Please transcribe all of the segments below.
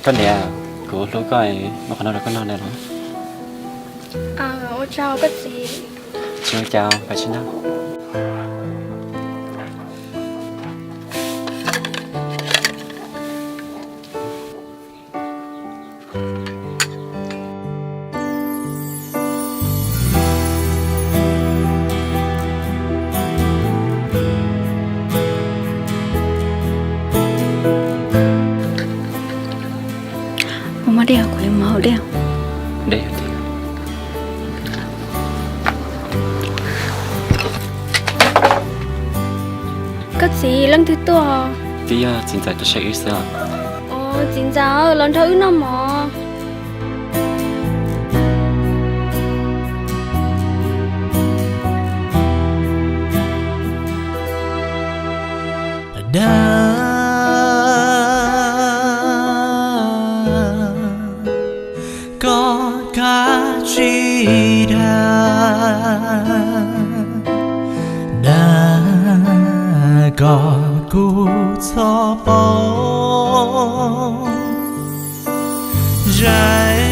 Koj niam, kuv hlub koj, muab qhov no rau koj noj na los. Ua tsaug koj txiv. Tsis ua cas, pab tsis noj. Ua mov dej, kuv yuav mus hau dej. Koj txiv, leej twg tuaj? Twb yog txiv ntxawm tuaj saib wb xwb os. Txiv ntxawm, los nrog wb noj mov. Dag, koj kav tsij dag, dag kom kuv txhob poob zais.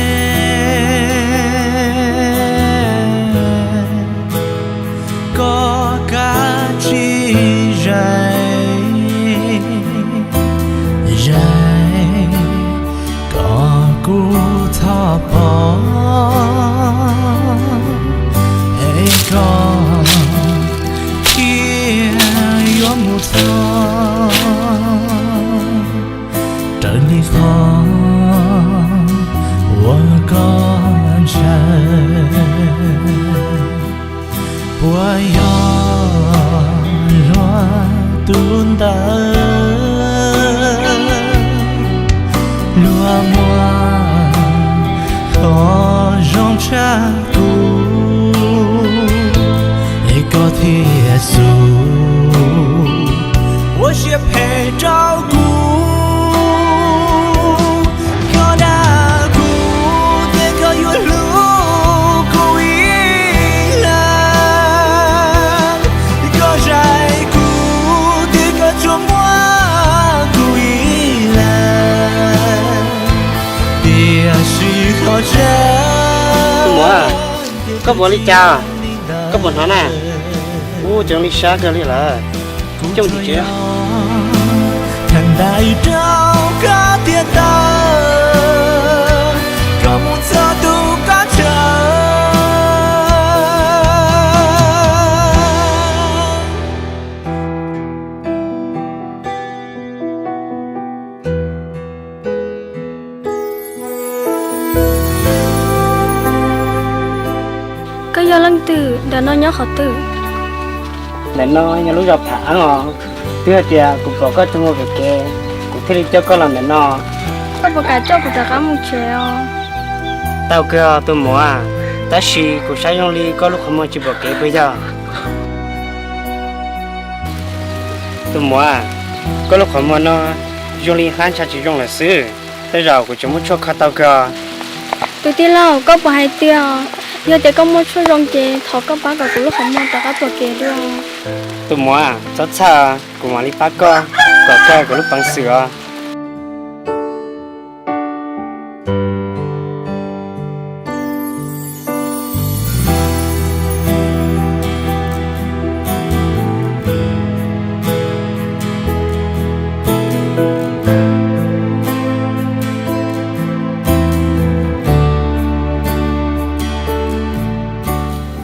Koj kav tsij zais, zais kom kuv txhob poob, es koj thiaj yuav mus txog raws li qhov uas koj ntshaw. Puas yog luag tus ntawd, luag muaj qhov zoo tshaj kuv, es koj thiaj xub ua siab phem rau kuv. Koj dag kuv tias koj yuav hlub kuv ib leeg, koj zais kuv tias koj tsuas muaj kuv ib leeg, tiam sis qhov tseeb. Koj puas li cas? Koj puas hnov na? Ub, ceev li sab kawg li lawm. Coj mus tim tsev. Thaum ntawd rau koj tiag tau, koj mus txog tus koj ntshaw. Koj yog leej twg? Ntawm no nyob qhov twg? Ntawm no yog lub zos Pham Eeb os. Twb hais tias kuv pom koj tuaj mus pem kev, kuv thiaj li coj koj los ntawm no. Koj puas kam coj kuv rov qab mus tsev os? Tau kawg tus muam, tab sis kuv saib zoo li koj lub qhov muag tsis pom kev puas yog? Tus muam, koj lub qhov muag no zoo li hlab ntsha tsis zoo lawm xwb. Tej zaum kuv tseem muab tshuaj kho tau kawg. Tus tij laug, koj puas hais tiag? Yog tias koj muaj tshuaj zoo ces thov koj pab kom kuv lub qhov muag rov qab pom kev dua. Tus muam, txhob txhawj, kuv mam li pab koj kom kawg kuv lub peev xwm os.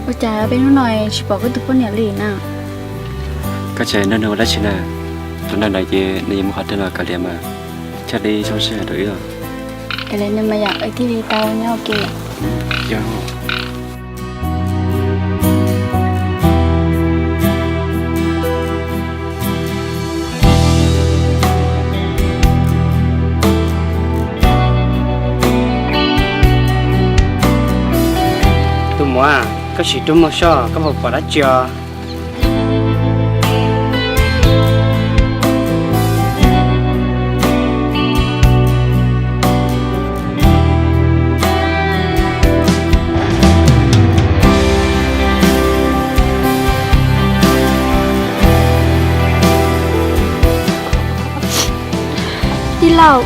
Ua cas peb hnub no tsis pom koj tus poj niam li na? Koj tseem nrog nws ua dab tsi na? Tus nraug ntawd ces nws yuav mus qhov twg los kav liam mas, thiaj li zoo sij hawm rau wb os. Kav liam nws mas yom, wb thiaj li tau nyob ua ke. Tus muam, koj sim rub muag soj, koj puas pom dab tsi os? Tij laug,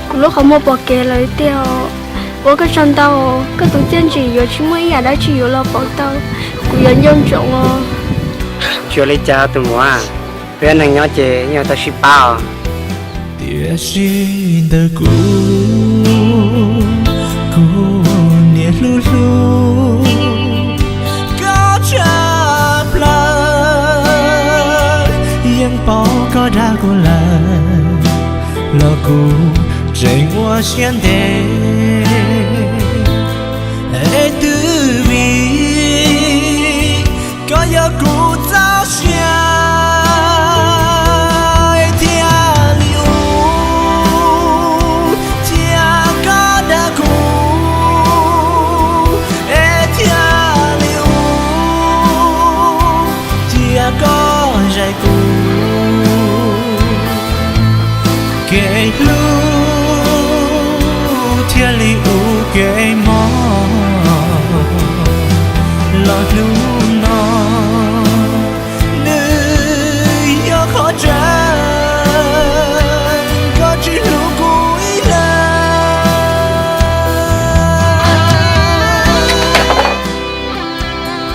kuv Lub qhov muag pom kev lawm tiag. Ua koj tsaug ntau, koj tus txiaj ntsim yuav tsis muaj ib yam dab tsi yuav los pauv tau kuv cov nco ntsoov os. Tsis ua li cas tus muam, peb neeg nyob ces yeej tau sib pab os. Tiam sis ntawm kuv, kuv niam hlub hlub koj tshaj plaws, yeej paub koj dag kuv lawm los kuv tseem ua siab ntev. Es twb vim koj yog kuv txoj sia thiaj li ua, thiaj koj dag kuv, es thiaj li ua, thiaj koj zais kuv. Kev hlub thiaj li ua kev mob los hnub no nws yog qhov tseeb, koj tsis hlub kuv ib leeg.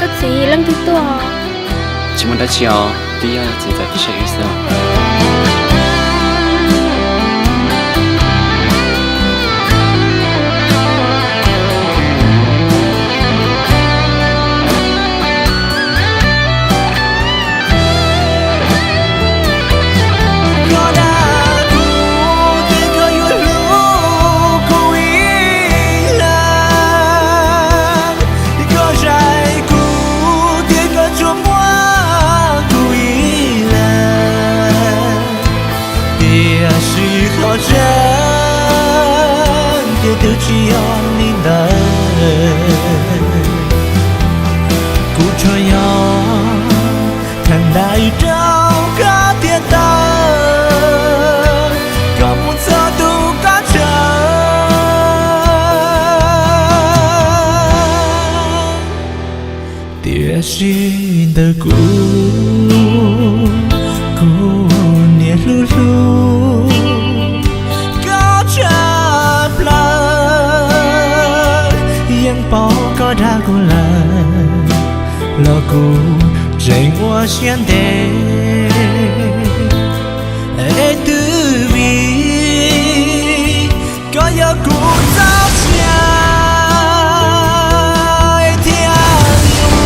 Koj txiv, leej twg tuaj? Tsis muaj dab tsi os, twb yog txiv ntxawm tib si xwb os. Koj dag kuv tias koj yuav hlub kuv ib leeg, koj zais kuv tias koj tsuas muaj kuv ib leeg. Tiam sis qhov tseeb ces twb tsis yog li ntawd. Kuv tsuas yog theem ntaiv rau koj tiag tawv, koj mus txog tus koj ntshaw. Tiam sis ntawm kuv, kuv niam hlub hlub koj tshaj plaws, yeej paub koj dag kuv lawm los kuv tseem ua siab ntev. Es twb vim koj yog kuv txoj sia thiaj li ua,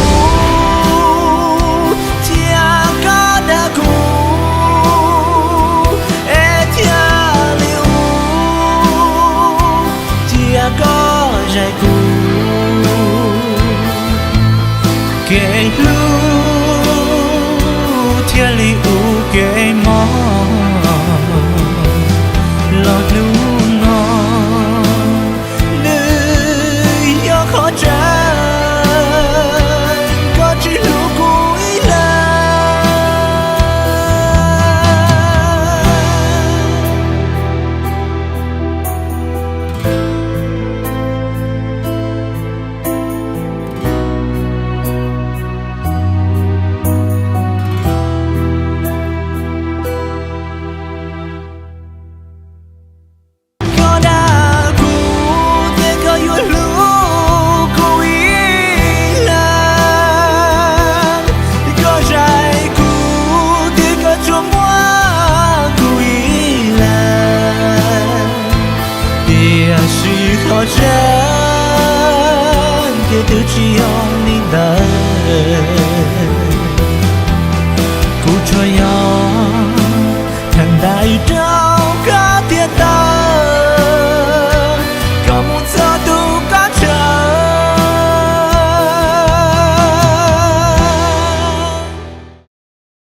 thiaj koj dag kuv, es thiaj li ua, thiaj koj zais kuv. Kev hlub thiaj li ua kev mob los hnub no nws yog qhov tseeb, koj tsis hlub kuv ib leeg. Koj dag kuv tias koj yuav hlub kuv ib leeg, koj zais kuv tias koj tsuas muaj kuv ib leeg. Tiam sis qhov tseeb ces twb tsis yog li ntawd. Kuv tsuas yog theem ntaiv rau